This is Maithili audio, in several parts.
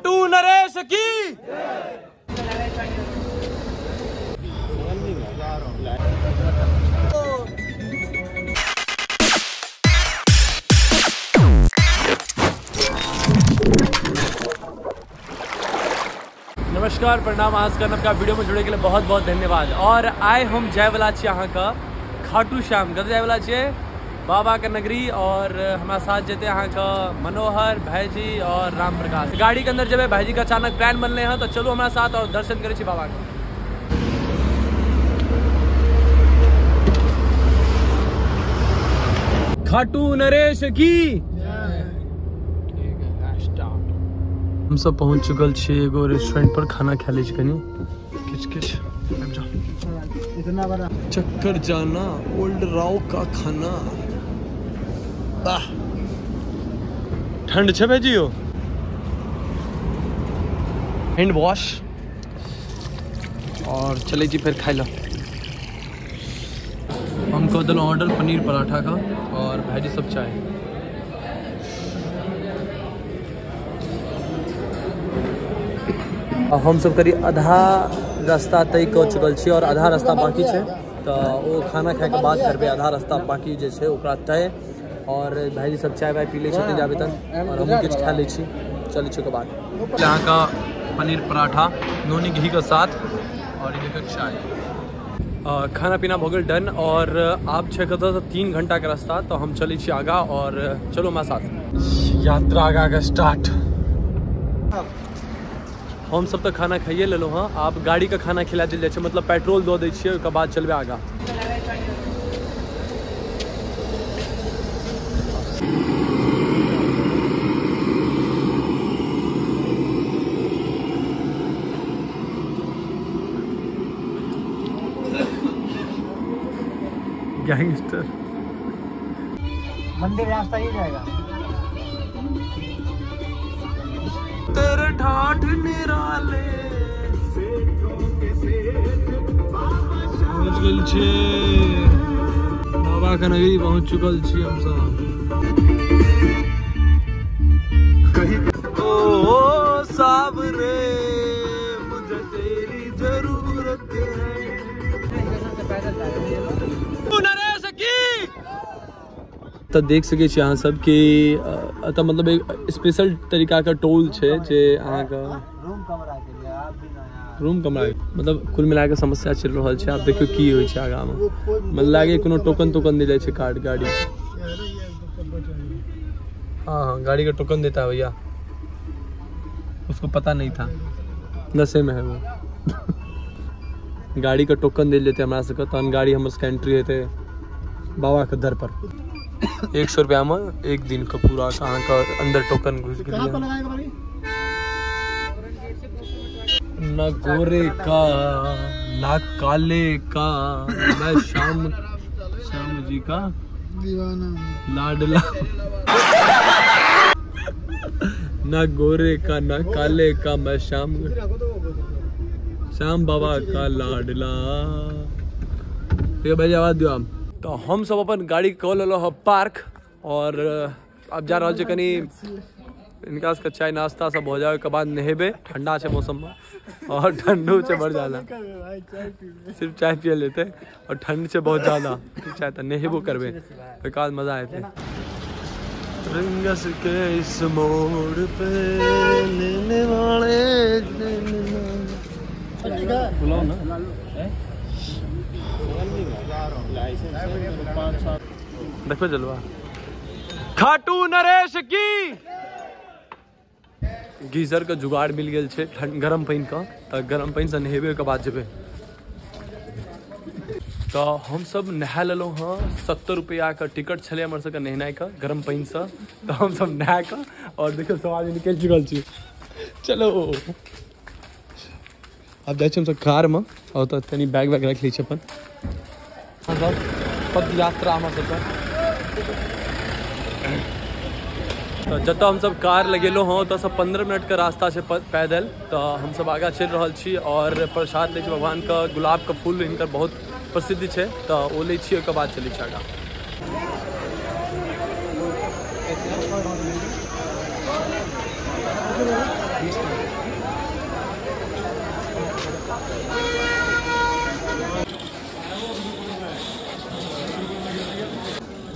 खाटू नरेश की। नमस्कार, प्रणाम। आज का नवका वीडियो में जुड़े के लिए बहुत बहुत धन्यवाद। और आए हम जायवला छी अहाँ का खाटू श्याम कत जायवला छियै बाबा के नगरी। और हमारा साथ जेते अहाँ का मनोहर भाईजी और राम प्रकाश। गाड़ी के अंदर जब भाईजी का अचानक प्लान बनले हैं तो चलो हमारा साथ और दर्शन करे छी बाबा के। खाटू नरेश की। हम सब पहुँच चुकल छी एगो रेस्टोरेंट पर खाना खा लै छी कनी किछ किछ। चक्कर जाना ओल्ड राव का खाना। ठंड छे भाईजी यो। हैंड वॉश और चले जी फिर खाई लो। हम कह दिल ऑर्डर पनीर पराठा का और भाईजी सब चाय। हम सब करीब आधा रास्ता तय कऽ चुकल छी और आधा रास्ता बाकी छै, तो वो खाना खाए के बाद करबै। आधा रास्ता बाकी जे छै ओकरा तय। और भाईजी सब चाय वाय पी लै छथिन जाबे तक और हमहूँ किछु खा लै छी। चलै छी ओकर बाद यहाँ का पनीर पराठा नोनी घी के साथ और ये चाय। खाना पीना भऽ गेल डन। और आब छै कतऽ 3 घंटा के रास्ता, तो हम चलै छी आगा। और चलो हमारा साथ यात्रा आगा के स्टार्ट। हम सब तो खाना खाइए लेलहुँ हँ। आब गाड़ी के खाना खिला देल जाइ छै, मतलब पेट्रोल दऽ दै छियै, ओकर बाद चलबै आगा। गैंगस्टर मंदिर रास्ता ही जाएगा। तेरे ठाठ निराले पहुँच गेल छी बाबा के नगरी। पहुँच चुकल छी हम सब। ओ सावरे मुझे तेरी जरूरत है। तो देख सकै छी अहाँ सब कि एतऽ मतलब एक स्पेशल तरीका के टोल छै जे अहाँ के रूम कमरा मतलब कुल मिला के समस्या चलि रहल छै। आब देखियौ की होइ छै आगाँ में। मतलब लागे कोनो टोकन तोकन देल जाइ छै कार्ड गाड़ी। हाँ हाँ गाड़ी का टोकन देता है भैया, उसको पता नहीं था, नशे में है वो। गाड़ी का टोकन दे लेते हमरा सबके तहन गाड़ी हमर सबके एंट्री हेतै बाबा के दर पर। 100 रुपया में एक दिन का पूरा अहाँ का अंदर टोकन घुस गेल। ना गोरे का ना काले का, मैं श्याम श्याम जी का दीवाना लाडला। ना गोरे का ना काले का, मैं श्याम श्याम बाबा का लाडला। ठीक है भाई आवाज दियो। हम तो हम सब अपन गाड़ी कऽ लेलहुँ हँ पार्क और अब जा रहल छी कनी इनका सबके चाय नाश्ता सब हो जाए, ओकर बाद नहेबे। ठंडा छै मौसम में और ठंडो छै बड़ ज्यादा, सिर्फ चाय पिए लेते और ठंड छै बहुत ज्यादा। चाय तऽ नहेबो करबै ओकर बाद मजा एतै। रंगस के इस मोड़ पे लेने वाले बुलाओ ना। देखो जलवा खाटू नरेश की। गीजर के जुगाड़ मिल गेल छै ठंड गरम पानि के, तऽ गरम पानि से नहेबे के बाद जेबै। तो हम सब नहा लेलहुँ हँ। 70 रुपया के टिकट छलै हमर सबके नहेनाइ के गरम पानि से, तो हम सब नहा कऽ और देखियौ सब आदमी निकलि चुकल छी। चलो आब जाइ छी हमसब कार में और तऽ तनी बैग वैग राखि लै छी अपन। सब पद यात्रा हमर सबके। तो जतऽ हमसब कार लगेलहुँ हँ ओतऽसँ 15 मिनट के रास्ता छै पैदल। तो हमसब आगाँ चलि रहल छी और प्रसाद लै छी भगवान के। गुलाब के फूल हिनकर बहुत प्रसिद्ध छै, तो ओ लै छी, ओकर बाद चलै छी आगाँ।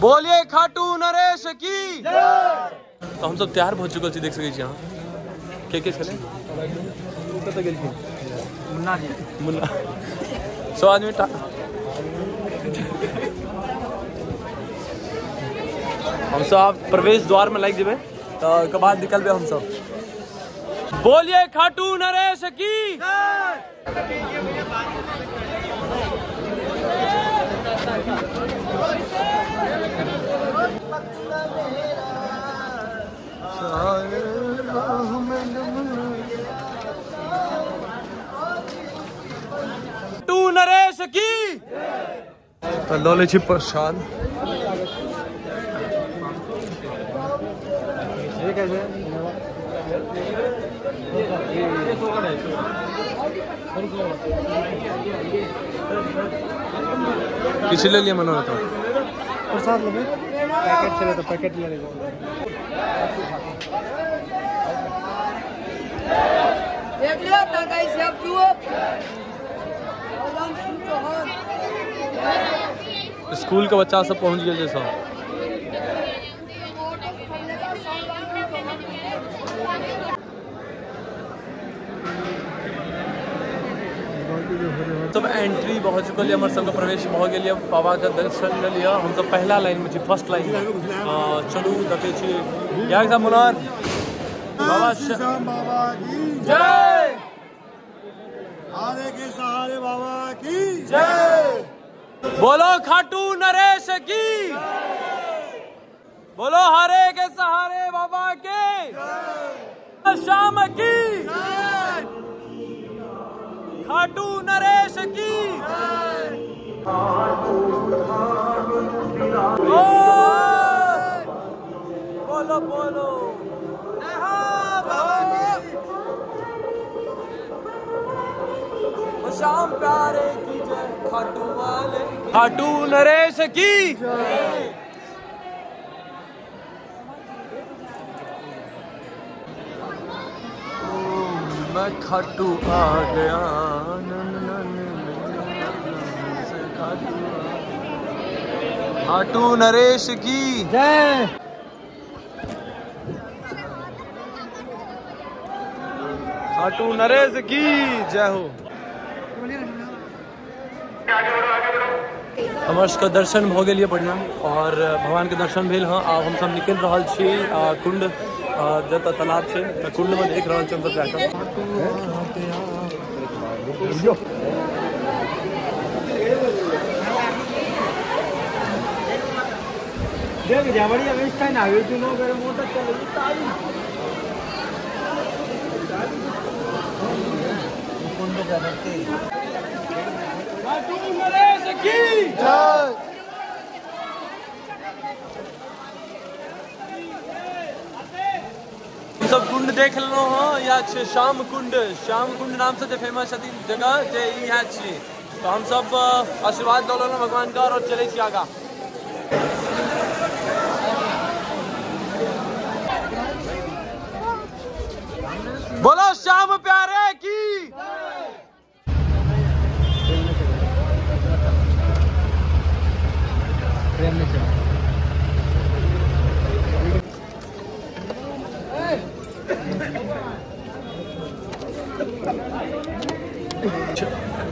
बोलिए खाटू नरेश की। तो हम सब तैयार हो चुकल छी, देख सकै छी अहाँ। के के छलै? कतऽ गेलखिन? मुन्ना जी। मुन्ना सब आदमी हम सब आब प्रवेश द्वार में लागि जेबै तऽ ओहिके बाद निकलबै हम सब। बोलिए खाटू नरेश की। खाटू नरेश की। तऽ लऽ लै छी प्रसाद। किछु ले लिअ मनोहर? प्रसाद लेबै, पैकेट छलै तऽ पैकेट ले लेबै। देख लियो तंगाई सब जुओ। स्कूल के बच्चा सब पहुंच गेल छै सब। सब एंट्री भऽ चुकल हमर सबके, प्रवेश भऽ गेल बाबा के दर्शन ले लिअ। हम सब पहला लाइन में छी, फर्स्ट लाइन में। चलू देखै छी यहाँ सब मनोहर बाबा श्याम बाबा की जय, हारे के सहारे बाबा की जय। बोलो खाटू नरेश की, बोलो हारे के सहारे बाबा के, श्याम की, खाटू नरेश की। बोलो बोलो श्याम प्यारे की जय, खाटू वाले खाटू नरेश की जय। मैं खाटू आ गया, खाटू नरेश की जय। खाटू नरेश की जय हो। हमर सबके दर्शन भऽ गेल ये बढ़िया और भगवान के दर्शन भेल। हाँ, आब हम सब निकलि रहल छी कुंड जतऽ तालाब छै तऽ कुंड में देख रहल छी हमसब जाकऽ। सब कुंड देख लेलहुँ हँ। या छै श्याम कुंड, श्याम कुंड नाम से जे फेमस छथिन जगह जे इएह छी। तो हम सब आशीर्वाद लऽ लेलहुँ भगवान का और चलै छी आगाँ। बोलो श्याम प्यारे की।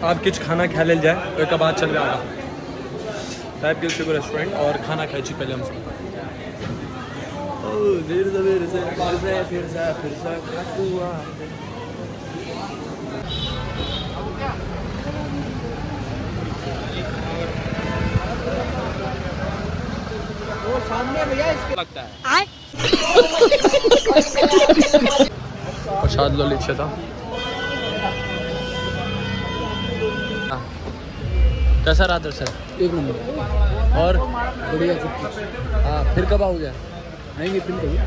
आप किछु खाना खा लेल जाए ओहिके बाद चलबै आगाँ। आबि गेल छी एगो रेस्टोरेंट और खाना खाइ छी पहले हमसब। वो सामने भैया इसके लगता है प्रसाद लो लीजिए था। कैसा रहा दर्शन? एक नंबर और बढ़िया सब कुछ। हाँ, फिर कब आओगे? आएंगे फिर कभी।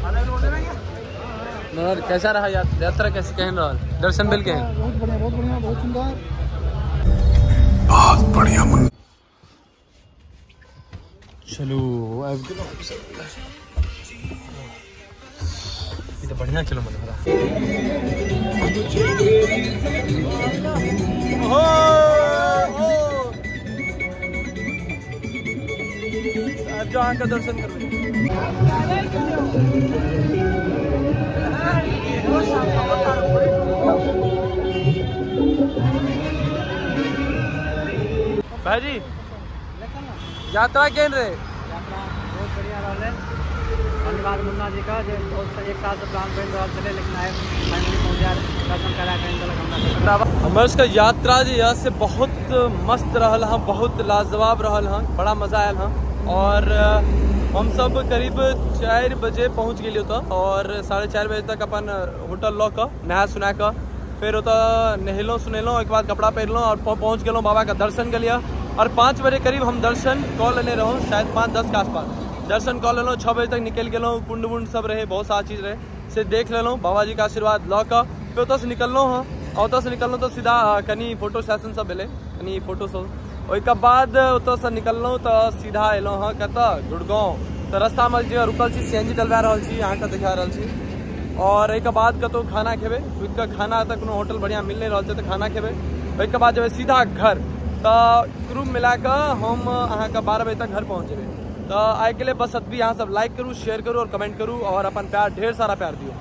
और कैसा रहा यात्रा, कैसे केहन रहल दर्शन भेल केहन? बहुत बढ़िया, बहुत बढ़िया, बहुत सुंदर, बहुत बढ़िया। चलो आबि गेलहुँ। ई तऽ बढ़िया खेलो मनोहरा। ओहो आब जाओ अहाँके दर्शन करबै। भाईजी यात्रा केहन रहे? यात्रा बहुत बढ़िया रहलै। धन्यवाद मुन्ना जी का जे बहुत एक साल से प्लान बनि रहल छलै, लेकिन आइ फाइनली पहुँचा दर्शन करा के देलक हमरा। हमर सबके यात्रा जे यऽ से बहुत मस्त रहल हँ, बहुत लाजवाब रहल हँ, बड़ा मजा आयल हँ। और हम सब करीब 4 बजे पहुँच गेलियै ओतऽ और 4:30 बजे तक अपन होटल लऽ कऽ नहा सुना कऽ फेर ओतऽ नहेलहुँ सुनेलहुँ, ओहिके बाद कपड़ा पहिरलहुँ और पहुँच गेलहुँ बाबा के दर्शन के लिए। और 5 बजे करीब हम दर्शन कऽ लेने रहौँ, शायद 5:10 के आसपास दर्शन कऽ लेलहुँ। 6 बजे तक निकलि गेलहुँ, कुंड वुंड सब रहै, बहुत सारा चीज रहै से देख लेलहुँ, बाबाजी के आशीर्वाद लऽ कऽ फेर ओतऽसँ निकललहुँ हँ। ओतऽसँ निकललहुँ तऽ सीधा कनि फोटो सेशन सब भेलै, कनि फोटो सब, ओहिके बाद ओतऽसँ निकललहुँ तऽ सीधा एलहुँ हँ कतऽ, गुड़गाँव। तऽ रास्तामे जे रुकल छी CNG डलवा रहल छी, अहाँके देखा रहल छी। और एहिके बाद कतहु खाना खेबै, रुकि कऽ खाना तऽ कोनो होटल बढ़िआँ मिल नहि रहल छै तऽ खाना खेबै, ओहिके बाद जेबै सीधा घर। तऽ क्रू मिलाकऽ हम अहाँके 12 बजे तक घर पहुँच जेबै। तऽ आइके लिए बस एतबी। अहाँ सब लाइक करू, शेयर करू और कमेंट करू और अपन प्यार ढेर सारा प्यार दियौ।